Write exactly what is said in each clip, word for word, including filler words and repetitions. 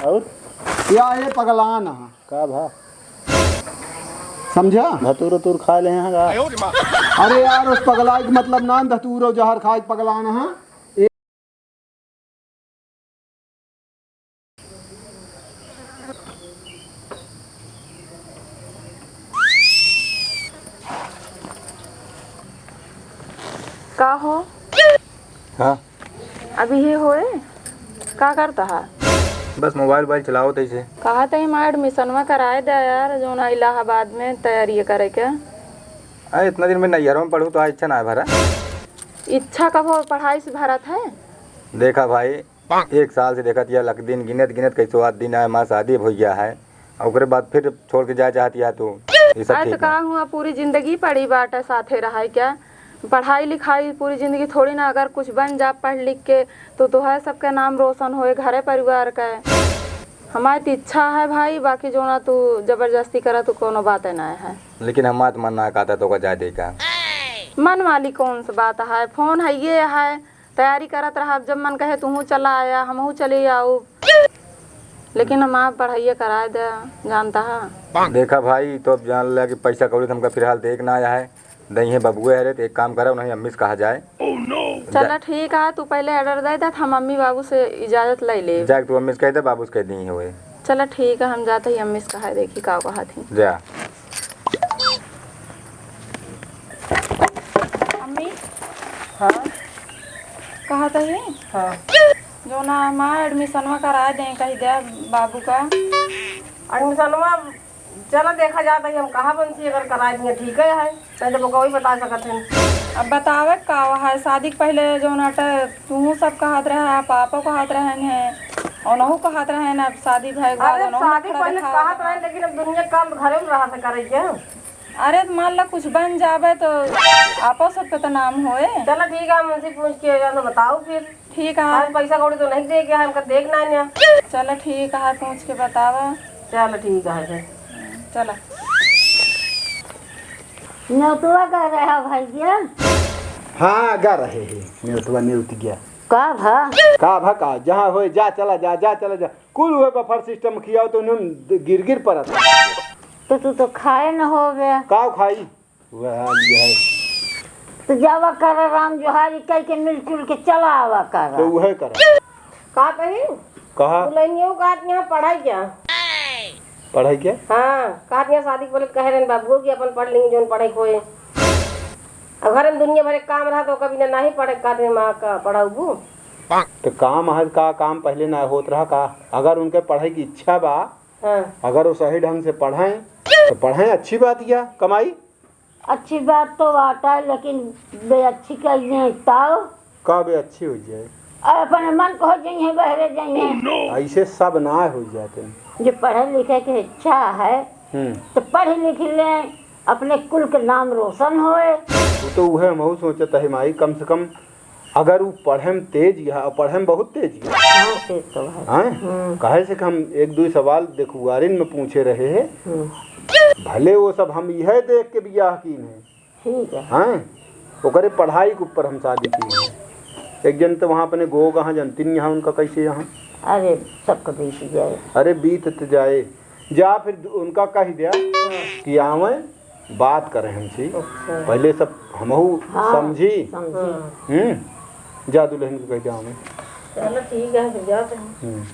और? या ये पगलान है। का भा? समझा? धतूर उतूर खा ले हैं का? अरे यार, उस पगलाई के मतलब ना धतूर और जहर खाए के पगलान है। का हो? हाँ। अभी ये होए? का करता है? बस मोबाइल वोबाइल चलावत ऐसे। कहा तही माँ एडमिशनवा कराए दे यार, जो ना इलाहाबाद में तैयारी करे के। अरे इतना दिन में नैहरों में पढ़ू तो आज इच्छा ना है भरा। इच्छा कब हो पढ़ाई से भरत है? देखा भाई, एक साल से देखत या लक दिन गिनत गिनत कैसो आज दिन आए, माँ शादी भइया है, और ओकरे बाद फिर छोड़ के जाए चाहत या तू, ये सब अरे ठीक तो है? का हुआ, पूरी जिंदगी पड़ी बाटे साथे रहाई क्या? पढ़ाई लिखाई पूरी जिंदगी थोड़ी ना, अगर कुछ बन जा पढ़ लिख के तो तोहरे सबके नाम रोशन होए, घरे परिवार के। हमारी तो इच्छा है भाई, बाकी जो ना तू जबरदस्ती करा तो कोनो बात ना है। लेकिन हमार तो मन ना कहता तो का जाए दे का? मन वाली कौन सी बात है, फोन है ये है, तैयारी करत रहा, जब मन कहे तुहू चला आया, हमहू चली आऊ, लेकिन हमार पढ़ाइए कराए दे, जानता है। देखा भाई, तो अब जान ले कि पैसा कौड़ी तो हमका फिलहाल देख ना आया है, दइहे बबुए हरे, तो एक काम करा, उन्हें अम्मी से कहा जाए। चला ठीक है, तू पहले ऑर्डर दे दे, हम मम्मी बाबू से इजाजत ले ले। जाके तू अम्मी से कह दे, बाबू से कह दी हुए। चला ठीक है, हम जाते ही अम्मी से कहा देखी का कहा थी। जा। अम्मी। हाँ। कहा तही? हाँ। जो ना माँ एडमिशनवा करा दे, कही दे बाबू का। एडमिशनवा चला देखा जाता है, हम कहा बंसी अगर करा दिए ठीक है, है। पहले वो कोई बता सकत है। अब बतावे का है, शादी के पहले जो ना ट-, तू सब कहत रहे, पापा कहत रहे हैं, ओनहु कहत रहे हैं, अब शादी भए के बाद अरे ओनहु शादी नखरा पहले दिखावत कहत रहे, लेकिन अब दुनिया काम घरे में रहा से करे क्या? अरे, तो मान ला कुछ बन जाबे तो आपो सबके तो नाम होए। चला ठीक है, हम उनसे पूछ के या तो बताओ फिर। ठीक है। आज पैसा कौड़ी तो नहीं दे गया, हमका देख ना आया। चला ठीक है, पूछ के बतावा। चला ठीक है फिर। चला। नेउतवा गा रहा भइया? हाँ, गा रहे हैं। नेउतवा नेउत गया। का भा? का भा का? जहाँ होए, जा, चला जा, जा, चला जा। कुल हुए बफर सिस्टम खियाओ तो उन्हें गिर गिर परत। तो तू तो खाए न होबे। का खाई? वह हाल ये है। तो जावा कर राम जोहारी कह के मिलजुल के चला आवा कर। तो वह करा। का कही? कहा? दुल्हनियों का यहाँ पढ़ाई क्या? पढ़ाई क्या? हाँ, का यहाँ शादी के पहले कह रहे हैं बाबू कि अपन पढ़ लेंगे जोन पढ़े कोई। अब घर में दुनिया भर के काम रहा तो कभी ना, ना ही पढ़े, का दिन माँ का पढ़ाऊबू? तो काम है का, काम पहले ना होत रहा का? अगर उनके पढ़े की इच्छा बा, हाँ। अगर वो सही ढंग से पढ़ें, तो पढ़ें, अच्छी बात या कमाई। अच्छी बात तो बात है, लेकिन बेअच्छी कर दें तब? का बेअच्छी हो जाए? और अपने मन को हो जाइए, बहरे जाइए। ऐसे सब ना हो जाते। जो पढ़े लिखे की इच्छा है, हम्म। तो पढ़ लिख लें, अपने कुल के नाम रोशन होए। वो तो उहे हमहू सोचत है माई, कम से कम अगर उ पढ़े में तेज या, और पढ़े में बहुत तेज या। हाँ, तेज तो है। हैं? हम्म। काहे से कि हम एक दो सवाल देखुआरिन में पूछे रहे हैं। हम्म। भले वो सब हम यह देख के बियाह कीन है। ठीक है। हैं? ओकरे पढ़ाई के ऊपर हम शादी कीन है। एक जन तो वहाँ अपने गो कहाँ जनती नहीं, यहाँ उनका कैसे यहाँ। अरे, सबका बीत जाए। अरे, बीत तो जाए। जा फिर उनका कह दिया कि आवे। बात करे हमसे। अच्छा। पहले सब हमहू हाँ, समझी। समझी। हम्म। जा दुल्हन के कह जाओ में। चलो ठीक है, फिर जाते हैं। हम्म।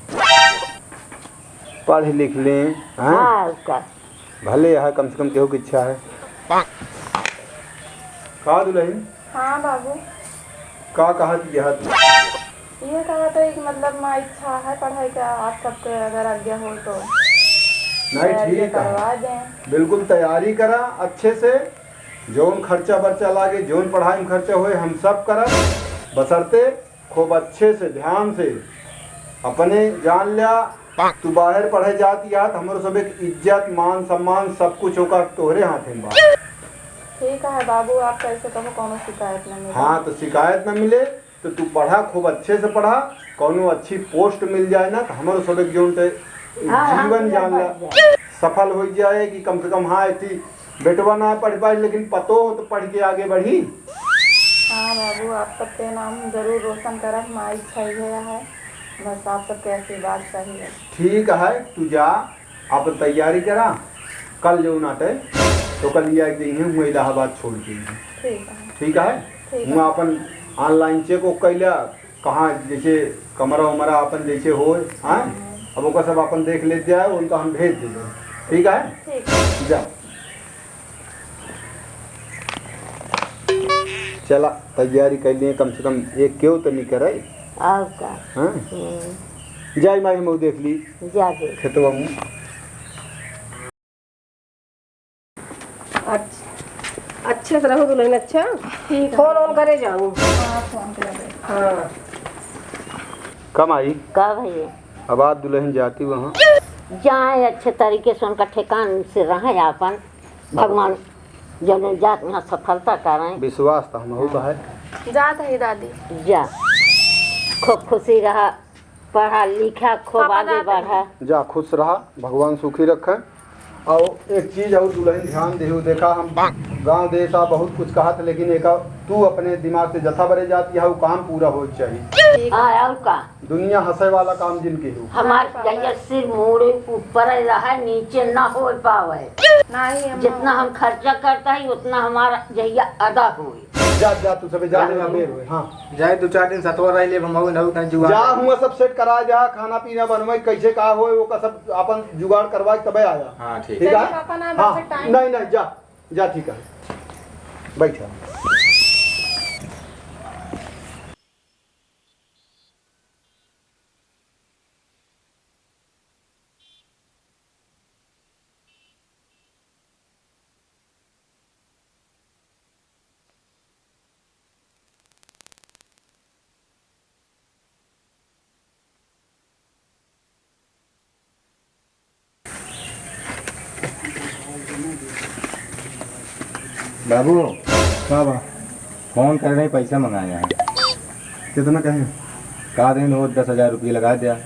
पढ़ लिख लें, हाँ? हाँ, उसका। भले यहाँ कम से कम केहू की इच्छा है। का दुल्हन? हाँ बाबू। का कहत यह तू? ये कहत है कि मतलब माँ इच्छा है पढ़ाई का, आप सबके अगर आज्ञा हो तो नहीं, तैयारी ठीक है। करवा दें। बिल्कुल तैयारी करा अच्छे से, जौन खर्चा बर्चा लागे, जौन पढ़ाई में खर्चा होए, हम सब करब, बशर्ते खूब अच्छे से, ध्यान से अपने जान ल्या। तू बाहर पढ़े जात यात, हमरो सब एक इज्जत, मान, सम्मान, सब कुछ ओकर तोहरे हाथे में बा। ठीक है बाबू, आप कैसे कहो, कौनो शिकायत न मिले। हाँ, तो शिकायत न मिले, तो तू पढ़ा, खूब अच्छे से पढ़ा, कौनो अच्छी पोस्ट मिल जाए ना, तो हमरो सब एक जोन ते हाँ, जीवन हम जान ला, बढ़ जाए। सफल हो जाए कि कम से कम, हाँ, इतनी बेटवा ना पढ़ पाए, लेकिन पतो हो तो पढ़ के आगे बढ़ी। हाँ बाबू, आप सबके नाम जरूर रोशन करब, माई इच्छा इहे है। बस आप सबके आशीर्वाद चाहिए। ठीक है, तू जा, अपन तैयारी करा, कल जो नाटे तो कल लिया के जइहे, हुआ इलाहाबाद छोड़ के। ठीक है। ठीक है? ठीक है। हुआ अपन online check ओक कैला, कहाँ जैसे कमरा उमरा अपन जैसे होए, हाँ? हम्म। अब ओका सब अपन देख लेत जाए, उनका हम भेज देबे। ठीक है? ठीक है। जा। चला, तैयारी कर लिए, कम से कम एक केहू तो नहीं करे। और का? हाँ? हम्म। जाई माई, हम देख ली। जा दे। खेतवा में। अच्छ-, अच्छे से रहो दुल्हन, अच्छा? ठीक है। फोन ऑन करे जाऊँ। हाँ, फोन करे। हाँ। कम आई। का भैया? अब आप दुल्हन जाती वहाँ। जाए अच्छे तरीके से उनका ठिकान से रहें आपन। भगवान जौन जात में सफलता करें। विश्वास तो हम होता है। जात है दादी। जा। खूब खुशी रहा। पढ़ा लिखा, खूब पापा आगे बढ़ा। जा, खुश रहा, भगवान सुखी रखे। और एक चीज और दुल्हन ध्यान देहु, देखा हम गाँव देश आ बहुत कुछ कहत, लेकिन एक तू अपने दिमाग से जथा बरे जात, यह काम पूरा हो चाहिए। हाँ, और का? दुनिया हंसे वाला काम जिन केहु। हमार जहिया सिर मुड़े ऊपर रहा, नीचे ना हो पावे। नहीं, हम जितना हम खर्चा करता है, उतना हमारा जहिया अदा होए। जा, जा, तू सबे जा, जा। ले, बेर होए, हाँ। जाए दो चार दिन सतवा रह ले, हम नहु कहीं जुआ। जा, हुआ सब सेट करा जा, खाना पीना बनवाई, कैसे का होए, वो का सब अपन जुगाड़ करवाई, तबे आया। हाँ, ठीक। ठीक है? चलो, पापा, ना, हाँ, बस टाइम। नहीं, नहीं, जा, जा, ठीक है, बैठा। बाबू, का बा? फोन कर रहे, पैसा मंगाया है। कितना कहे? का दिन हो, दस हजार रुपये लगा दिया,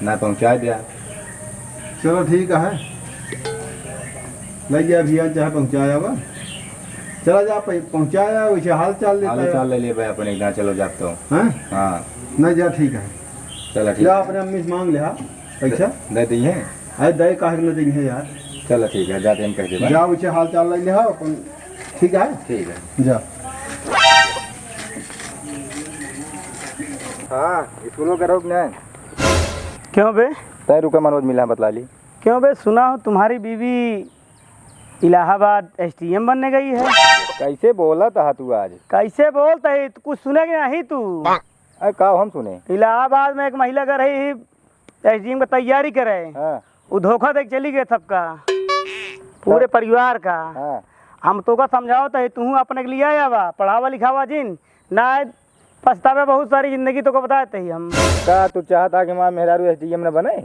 ना पहुँचा दिया। चलो ठीक है, ले गया भैया, चाहे पहुँचाया बा। चला जा, पह-, पहुँचाया, वैसे हाल चाल लेता हाल है। चाल ले ले भाई अपने, ना चलो जात तो। हैं? हाँ। नहीं जा, ठीक है। चला ठीक जा, है। अपने अम्मी से मांग ले, हाँ, पैसा। दे, दे दी है। अरे दे, काहे के न देंगे यार। चला ठीक है, जाते हम कह दे भाई। जा, वैसे हाल चाल ले ले, हाँ, अपन, ठीक है? ठीक है। जा। हाँ, स्कूलों के रोक नहीं। क्यों बे? तय रुका, मनोज मिला, बतला ली। क्यों बे, सुना हूँ तुम्हारी बीवी इलाहाबाद एसडीएम बनने गई है। कैसे बोलत हा तू आज? कैसे बोलत है? तू कुछ सुने कि नहीं तू? अरे का हम सुने? इलाहाबाद में एक महिला कर रही है एसडीएम की तैयारी करे। हाँ। वो धोखा दे के चली गई सबका, पूरे सब। परिवार का। हाँ। हम तो का समझावत है, तू अपने के लिए आवा, पढ़ावा लिखावा जिन, ना पछतावे बहुत सारी जिंदगी, तो को बताए थे हम। का तू चाहता कि हमार मेहरारू एसडीएम न बने?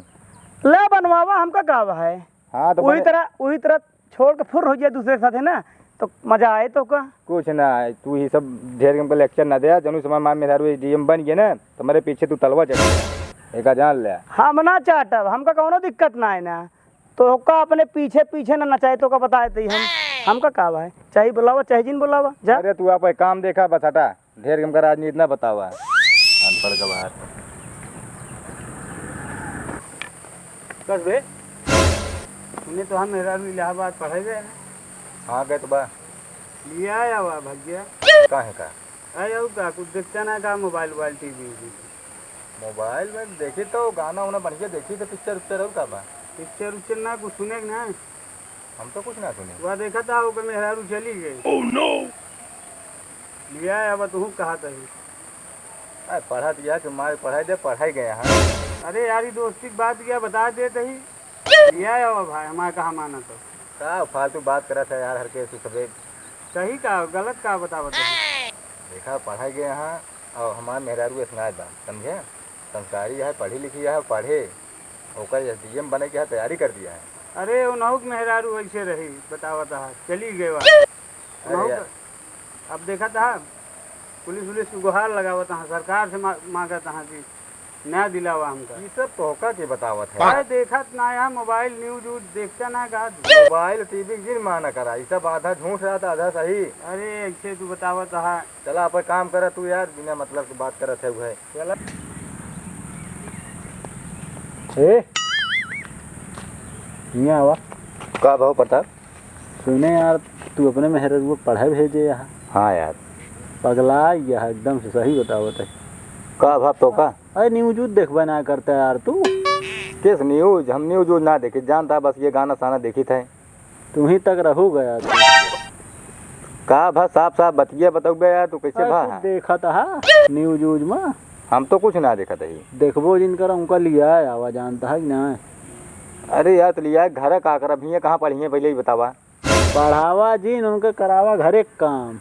ले बनवावा, हमका का है? हाँ, तो वही बने। तरह, वही तरह छोड़ के फुर हो जाए दूसरे के साथ, है ना, तो मजा आए तो का? कुछ ना आए, तू ही सब ढेर के हमको लेक्चर ना दे। जनु समय हमार मेहरारू एसडीएम बन गए ना, तो मेरे पीछे तू तलवा चढ़ गया। एका जान ले। हम ना चाटब, हमका कौनो दिक्कत ना है ना। तो ओका अपने पीछे पीछे ना नचाए, तो का बताए थे हम। हमका का भाई, चाहे बुलावा, चाहे जिन बुलावा, जा। अरे तू आप एक काम देखा, बस हटा, ढेर के हमका राजनीति ना बतावा। अनपढ़ का बाहर। बस बे, सुने तो हम मेहरारू इलाहाबाद पढ़े गए हैं। हाँ, गए तो बा। लिया आया हुआ भैया। का है का? अरे और का, कुछ देखता ना का मोबाइल वोबाइल, टीवी वीवी? मोबाइल में देखी तो गाना उना बढ़िया देखी तो पिक्चर उक्चर और का बा? पिक्चर उक्चर ना कुछ सुने के ना? हम तो कुछ ना सुने। वह देखा था, ओकर मेहरारू चली गई। Oh no! लिया अब तू कहा तही। अरे पढ़ा दिया कि मार पढ़ाई दे, पढ़ाई गया हाँ। अरे यार, ये दोस्ती की बात क्या बता दे तही। लिया अब भाई, हमारा कहा माना तो। का फालतू बात करत है यार, हर के सुसबे। सही का, गलत का बतावत है? देखा, पढ़ाई गए हाँ, और हमार मेहरारू ऐसना बा, समझे? संस्कारी है, पढ़ी लिखी है, पढ़े, ओकर एसडीएम बने के है, तैयारी कर दिया है। अरे, उनहु के मेहरारू ऐसे रही, बतावत है, चली गए बा। अरे उनहु यार। का, अब देखत है, पुलिस उलिस के गुहार लगावत है, सरकार से मा-, मांगत है कि ना दिलावा हमका। ये सब तोहका के बतावत है? अरे देखत ना है, मोबाइल न्यूज व्यूज देखता ना का? मोबाइल टीवी के जिन माना करा, ये सब आधा झूठ रहता, आधा सही। अरे ऐसे तू बतावत है। चला अपन काम करा तू यार, बिना मतलब के बात करत है वो है। चला। ए, हियाँ आवा। का भाव प्रताप? सुने यार, तू अपने मेहररुआ पढ़े भेजे यहाँ। हाँ यार। पगला गया है एकदम से, सही बतावत है। का भाव तो का? अरे न्यूज उज देखबे ना करता यार तू। किस न्यूज? हम न्यूज उज ना देखी, जानता बस ये गाना साना देखी थे। तू ही तक रहू गया तू। का भा साफ साफ बतिया बतउबे यार, तू कैसे अरे भा तू है? देखत हा न्यूज उज में। हम तो कुछ ना देखत ही। देखबो जिनकर उनका लिया आवा जानता है कि ना? अरे यार तो लिया घर का करब हियाँ कहाँ पढ़िए पहले ही बतावा। पढ़ावा जिन उनके करावा घरे के काम।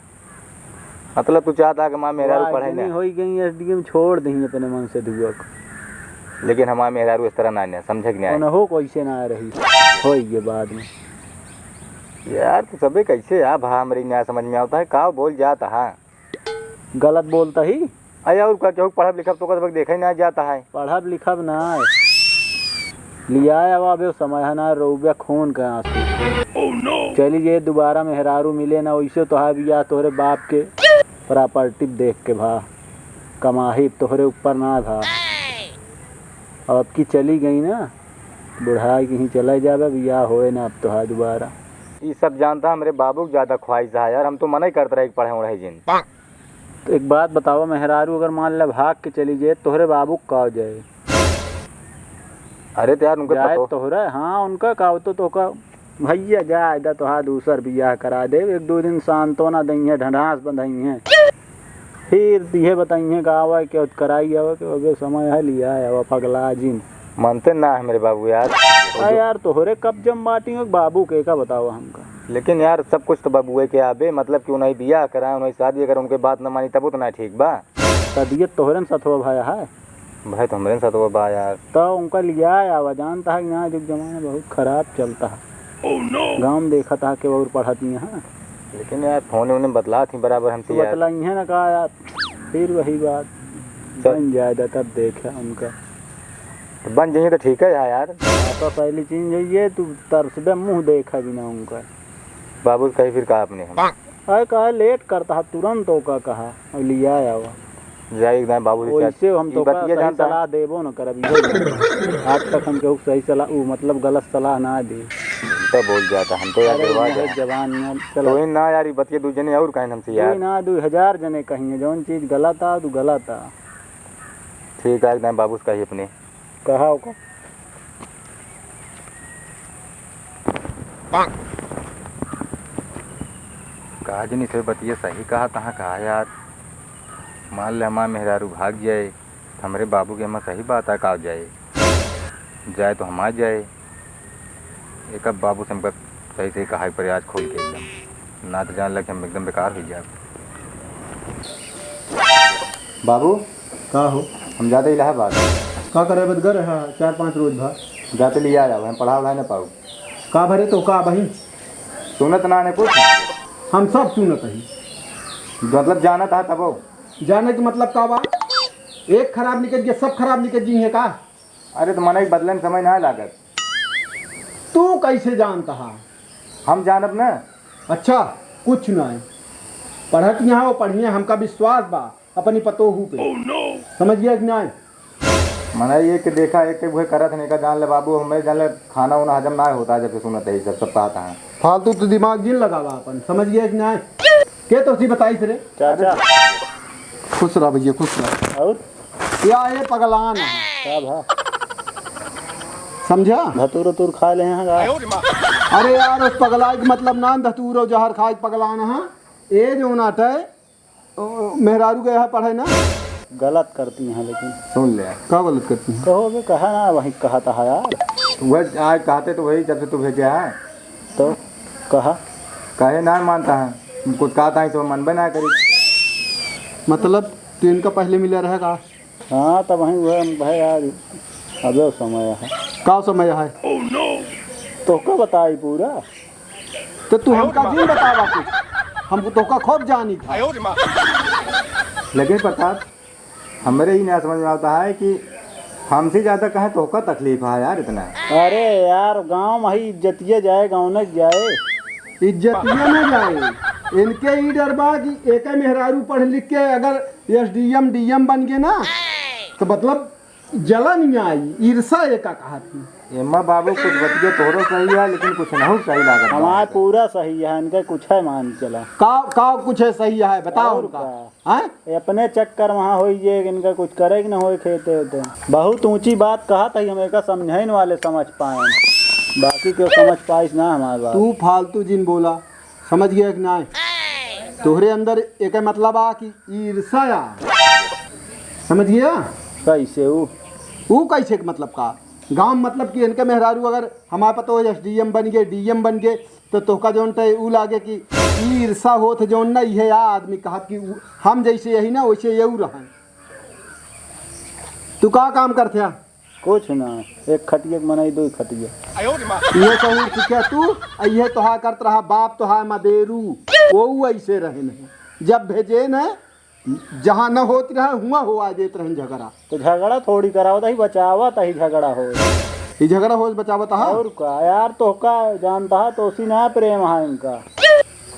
मतलब तू चाहता कि हमार मेहरारू वाह, पढ़े इतनी ना? होई गई एसडीएम छोड़ दही अपने मन से दुआ को। लेकिन हमार मेहरारू इस तरह ना, ना समझे कि ना? उन्हों कैसे ना रही, होई ये बाद में। यार तू सबे कैसे आ भा हमरी ना समझ में आवता है, का बोल जाता है? गलत बोलता ही। अरे और का केहू पढ़ब लिखब तो का सबक देखा ही ना जाता है। पढ़ब लिखब ना है। लियाए अब अबे समय है ना रोबे खून के आंसू। चली जे दोबारा मेहरारू मिले ना, वैसे तोहार बियाह तोहरे बाप के प्रॉपर्टी देख के भा, कमाही तोहरे ऊपर ना भा। अब की चली गई ना, बुढ़ाई कहीं चला जाबे, बियाह होए ना अब तोहार दोबारा। ई सब जानता हमरे बाबू के ज्यादा ख्वाहिश है यार, हम तो मना ही करत रहे कि पढ़े उढ़े जिन। तो एक बात बतावा, मेहरारू अगर मान ले भाग के चली जाए, तोहरे बाबू का हो जाए? अरे तो यार, उनके जाए पतो तोहरे, हाँ, उनका का होतो, तो का भैया जाए दा, तोहार दूसर बियाह करा दे, एक दो दिन सांत्वना दइहें, ढंढास बंधइहें, फिर इहे बताइहें का आवा के कराई आवा के, अबे समय है, लिया आवा, पगला जिन। मानते ना है मेरे बाबू यार। आ यार, तोहरे कब्जे में बाटी हो, बाबू के का बतावा हमका। लेकिन यार, सब कुछ तो बाबूए के आबे, मतलब कि उन्हें बियाह कराए, उन्हें शादी अगर उनके बात न मानी, तब तो ना ठीक बा। तबियत तोहरे न सथवा भाया है। भाई, तो हमरे न सथवा बा यार। तो उनका लिया आवा, जानता है कि यहाँ जुग जमाना बहुत खराब चलता है। गाँव में देखा था कि और पढ़त नहीं है। लेकिन यार, फोन उन्हें बतला थी बराबर हमसे तू यार। बतला ही है ना का यार, फिर वही बात। चल। बन जाए दा, तब देखे उनका। तो बन जाइए तो ठीक है यार। हाँ, तो पहली चीज है ये, तू तरसबे मुँह देखा बिना उनका। बाबू कही फिर कहा अपने हम। अरे कहा लेट करता है, तुरंत ओका कहा और लिया आवा। जाई एकदम बाबू से ओइसे हम ई तो का बतिया सही जानता। सलाह देबो न करब, इहो जानता। आज तक हम केहू सही सलाह, उ मतलब गलत सलाह ना दी। तो बोल जाता, हम तो यार अरे देवा इहाँ जाए। जवान में चला। तो ही ना यार, ई बतिया दू जने और कहें हमसे यार। दू ना, दू हजार जने कहिए, जौन चीज गलत आ, तू गलत आ। ठीक है, एकदम बाबू से कही अपने। कहा ओका? का जनी से बतिया सही कहा तहाँ कहा यार। मान ले हमार मेहरारू भाग जाए, त हमरे बाबू के हमार सही बात आ का जाए। जाए तो हमार जाए। एक अब बाबू से हमका सही सही कहा पड़े आज खोल के एकदम। ना तो जान लग हम एकदम बेकार हो जाए। बाबू, का हो? हम जाते इलाहाबाद। का करे बदगर है, चार पाँच रोज भा। जाते लिया जाओ, हम पढ़ा उढ़ा ना पाऊ। का भरे तो का बहिन? सुनत ना ने कुछ? हम सब सुनत ही। मतलब जानत हा तबो? जाने के मतलब का बा? एक खराब निकल गया, सब खराब निकल जी है का? अरे तो मनई बदले में समय ना लागत। तू कैसे जानता हा? हम जानब ना। अच्छा, कुछ ना है। पढ़त यहाँ हो, पढ़िए, हमका विश्वास बा। अपनी पतोहू पे। Oh no! समझ गया कि नाहीं? मने ये कि देखा, एक के वह करत नहीं का, जान ले बाबू, हमें जान ले खाना उना हजम ना होता है जब से सुनत है ये सब, सब कहता है। फालतू तो दिमाग जिन लगावा अपन, समझ गया कि नाहीं? के तो सी बताई रे? चाचा। खुश रहा भैया, खुश रहा। और? या ये पगलान है। का भा? समझा? धतूर उतूर खा ले हैं का? अरे यार, उस पगला के मतलब ना धतूर और जहर खाए पगलान है। ए जो नाटे ओ, मेहरारू गया है पढ़े ना? गलत करती हैं लेकिन। सुन ले। का गलत करती हैं? कहो बे, कहा ना, वही कहा था यार। वह आज कहते तो वही जब से तू भेजा है। तो कहा? कहे ना मानता है। कुछ कहा था तो मनबे ना करी। मतलब तू इनका पहले मिला रहा का? हाँ, तब वहीं हुआ हम भाई यार, अबे समय है। का समय है? तो का बताई पूरा? तो तू हमका जिन बतावा कुछ, हमको तोहका खूब जानी था। लेकिन प्रताप, हमरे ही ना समझ में आता है कि हमसे ज्यादा कहे तोहका तकलीफ है यार इतना। अरे यार, गांव में ही इज्जतिया जाए, गांव न जाए। इज्जतिया ना जाए, इनके ई डर बा कि एक मेहरारू पढ़ लिख के अगर एसडीएम डीएम बन गए ना, तो मतलब जलन आई, ईर्षा एका कहत ही। एम्मा बाबू, कुछ बतिया तोहरो सही है, लेकिन कुछ नहीं सही लागत बा हमार हमका। पूरा सही है, इनका कुछ है मान चला। का, का कुछ है सही है, बताओ और हमका। का? हैं? ये अपने चक्कर वहाँ होई जे इनका कुछ करे के न होई खेते होते। बहुत ऊंची बात कहत ही, हम एका समझाइन वाले समझ पाए, बाकी केहू समझ पाइस ना हमार बात। तू फालतू जिन बोला, समझ गया कि नाहीं? तोहरे अंदर एक मतलब आ कि ईर्ष्या, समझ गया? कैसे ऊ? ऊ कैसे के मतलब का? गाँव मतलब कि इनके मेहरारू अगर हमारे पतोह एसडीएम बन गए, डीएम बन गए, तो तोहका जौन ते ऊ लागे कि ईर्ष्या होत जौन ना, इहे आ आदमी कहत कि ऊ, हम जैसे यही ना वैसे यऊ रहन। तू का काम करत है? कुछ ना, एक खटिया के मनई, दो खटिया। ये कहूँ सीखे तू, आ ये तोहा करत रहा बाप तोहा मदेरू, वो ऐसे रहन है। जब भेजे न, जहाँ न होत रहे, हुआ होआ देत रहन झगड़ा। तो झगड़ा थोड़ी करावत ही, बचावत ही झगड़ा हो। ये झगड़ा हो बचावत हा? और का यार, तोहका जानत हा, तोसी ना प्रेम हा इनका।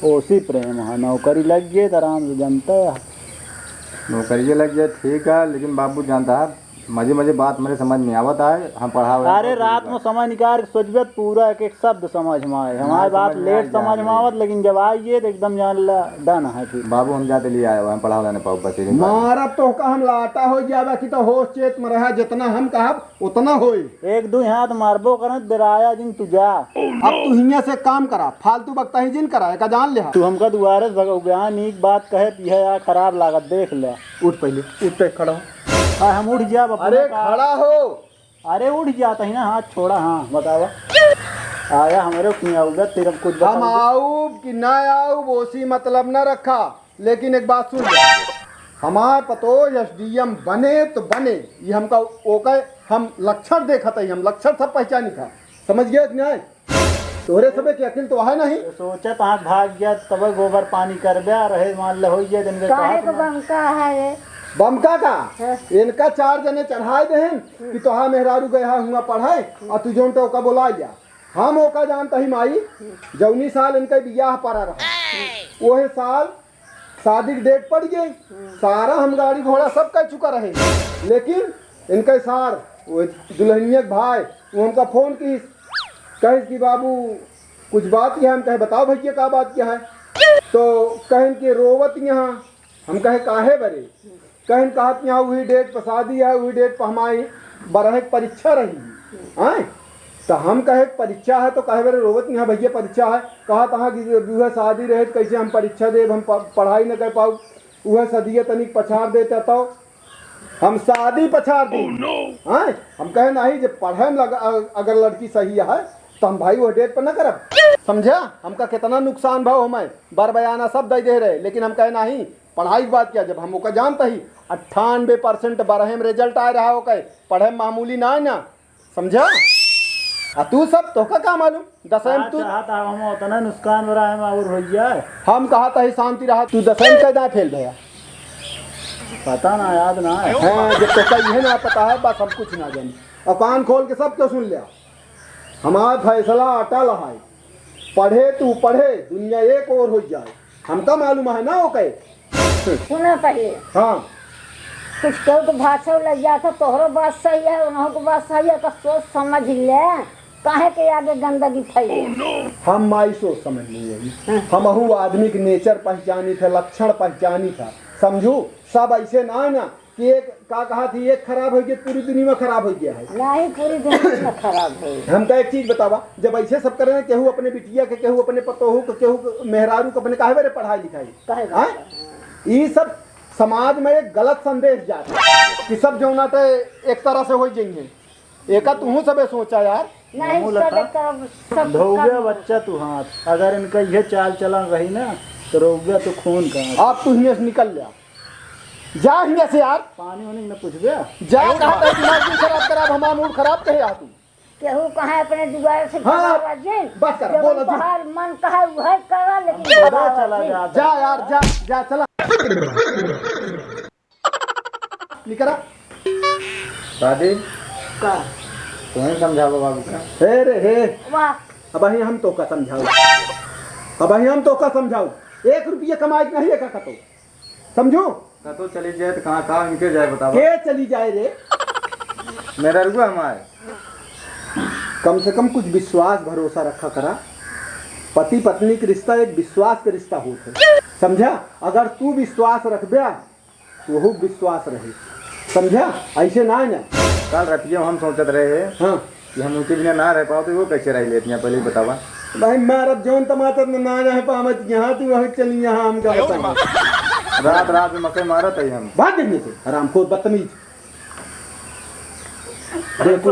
ओसी प्रेम है, नौकरी लग गई तो आराम से जानता है। नौकरिये लग जाए, ठीक है, लेकिन बाबू जानता है, मजे मजे बात मेरे समझ में आवत है, हम पढ़ावे अरे, रात में समय निकाल के सोचबे तो पूरा एक एक शब्द समझ में आए। हमारी बात लेट समझ में आवत, लेकिन जब आइए तो एकदम जान ला, डन है फिर। बाबू, हम जाते लिए आए, हम पढ़ावे ना पाओ, बस यही बात। मारब तोहका हम लाटा हो जाबे कि तो होश चेत में रहा, जितना हम कहब उतना होई। एक दो हाथ मारबो करत, डेराया जिन तू जा। अब तू हियां से काम करा, फालतू बकता ही जिन करा, एका जान ले। तू हमका दुआरे से भगौबे, हाँ, नीक बात कहे पिहे या खराब लागत, देख ले। उठ पहले, उठ पे खड़ा हो। हाँ, हम उठ जाब अपना अरे का- खड़ा हो। अरे उठ जाता ही ना, हाथ छोड़ा, हाँ, बतावा। आया हमरे क्यों आऊगा, तेरा कुछ बता हम दे। आऊब कि ना आऊब, ओसी मतलब ना रखा। लेकिन एक बात सुन ले, हमार पतोह एसडीएम बने तो बने, ये हमका ओके हम लक्षण देखत हई, हम लक्षण सब पहचानी था, समझ गया कि नहीं? तोहरे सबे के अकिल तो है नहीं। तो सोचत आँख भाग गया, तब गोबर पानी करबे, रहे मान ले होई गया, दिन के काहे कहत को ना। बमका है ये? बमका का? हाँ। इनका चार जने चढ़ाए देहन कि तोहा मेहरारू गया हुआ पढ़ाए, और तू जोन तो ओका बोला जा। हम ओका जानता ही माई, जौनी साल इनके बियाह पड़ा रहा, ओहे साल शादी के डेट पड़ गई। सारा हम गाड़ी घोड़ा सब कर चुका रहे, लेकिन इनके सार, वो दुल्हनिया के भाई, वो हमका फोन किस, कहिस कि बाबू, कुछ बात क्या है? हम कहे, बताओ भैया, का बात क्या है? तो कहन कि रोवत यहाँ। हम कहे, काहे बरे? कहन, कहत यहाँ वही डेट पर शादी है, वही डेट पर हमारी बारह की परीक्षा रही। आए? तो हम कहे, परीक्षा है, तो कहे बरे रोवत यहाँ भैया परीक्षा है। कहा तहाँ कि वह शादी रहे तो कैसे हम परीक्षा देब, हम प-, पढ़ाई न कर पाऊ। वह सदिया तनिक पछाड़ देता तो हम शादी पछाड़ दी। हाँ, हम कहे, नहीं, जब पढ़े में लग-, अ-, अगर लड़की सही है, तो हम भाई वो डेट पर न करब। समझा? हमका कितना नुकसान भाव हमें, बर बयाना सब दे दे रहे, लेकिन हम कहे, नहीं, पढ़ाई के बात क्या, जब हम ओका जानता ही, अट्ठानबे परसेंट बारह में रिजल्ट आए रहा ओके, पढ़े में मामूली ना है ना, समझा? आ तू सब तोहका का मालूम? दसवीं में तू चाहत हम उतना नुकसान हो रहा है और हो जाए। हम कहा था ही शांति रहा, तू दसवीं में कैदा फेल भया? पता ना, याद ना है। हाँ, जब तोहका इहे ना पता है, बस हम कुछ ना जानी। और कान खोल के सब तो सुन लिया। हमारा फैसला अटल है, पढ़े तू पढ़े, दुनिया एक ओर हो जाए। हमका मालूम है ना ओके। सुना पहले। हाँ। कुछ केहू के भाषा लग जाता, तोहरो बात सही है, उन्हों के बात सही है, तो सोच समझ ले, काहे के आगे गंदगी फैले। हम माई सोच समझ लिए। हाँ। हमहू आदमी के नेचर पहचानी थे, लक्षण पहचानी था, समझू? सब ऐसे ना है ना कि एक का कहा थी, एक खराब हो गई, पूरी दुनिया में खराब हो गया है। नहीं, पूरी दुनिया में खराब है। हमका एक चीज बतावा, जब ऐसे सब करे ना, केहू अपने बिटिया के, केहू अपने पतोहू के, केहू के मेहरारू के अपने काहे बरे पढ़ाई लिखाई? काहे हाँ? बरे? ई सब समाज में एक गलत संदेश जाता है कि सब जौना ते एक तरह से हो जाएंगे। एका तुहू सबे सोचा यार। नहीं, मुँह सब लखा। एक तरफ, सब धोउबे काम बच्चा तू हाथ, अगर इनका ये चाल चलन रही ना, तो रोउबे तू खून का। आप तू हियां से निकल जा, जा हियां से यार। पानी वानी न पूछबे। जा, कहा था दिमाग भी खराब करा, हमारा मूड खराब कहे आ तू। केहू कहे अपने दुआरे से हाँ, भगावा जिन। बस कर, जब बोलो जिन। तोहार मन कहे उहे करा, लेकिन बोलो भगावा चला जिन। जा। जा यार, जा, जा, चला। निकरा। दादी। का? तुम्हें समझावा बाबू का। हे रे हे। वाह। अब अही हम तोका समझाऊ। अब अही हम तोका समझाऊ। एक रुपया कमाई के नहीं है का कतो। समझू? कतो चली जाए तो कहाँ, कहाँ इनके जाए बतावा। के चली जाए रे? मेहररुआ हमार। कम से कम कुछ विश्वास भरोसा रखा करा। पति पत्नी के रिश्ता एक विश्वास के रिश्ता होत है, समझा? अगर तू विश्वास रखब्या तो वहू विश्वास रहे, समझा? ऐसे ना है ना। काल रतिया हम सोचत रहे हाँ। कि हम उनके बिना ना रह पाओ, तो वो कैसे रह लेती हैं, पहले ही बतावा। भाई, मारब जौन तमाचर में ना रह पावत, यहाँ तू वह चली, यहाँ हम का बतावा। रात रात में मकई मारत है हम। भाग जल्दी से, हरामखोर, बदतमीज। देखो।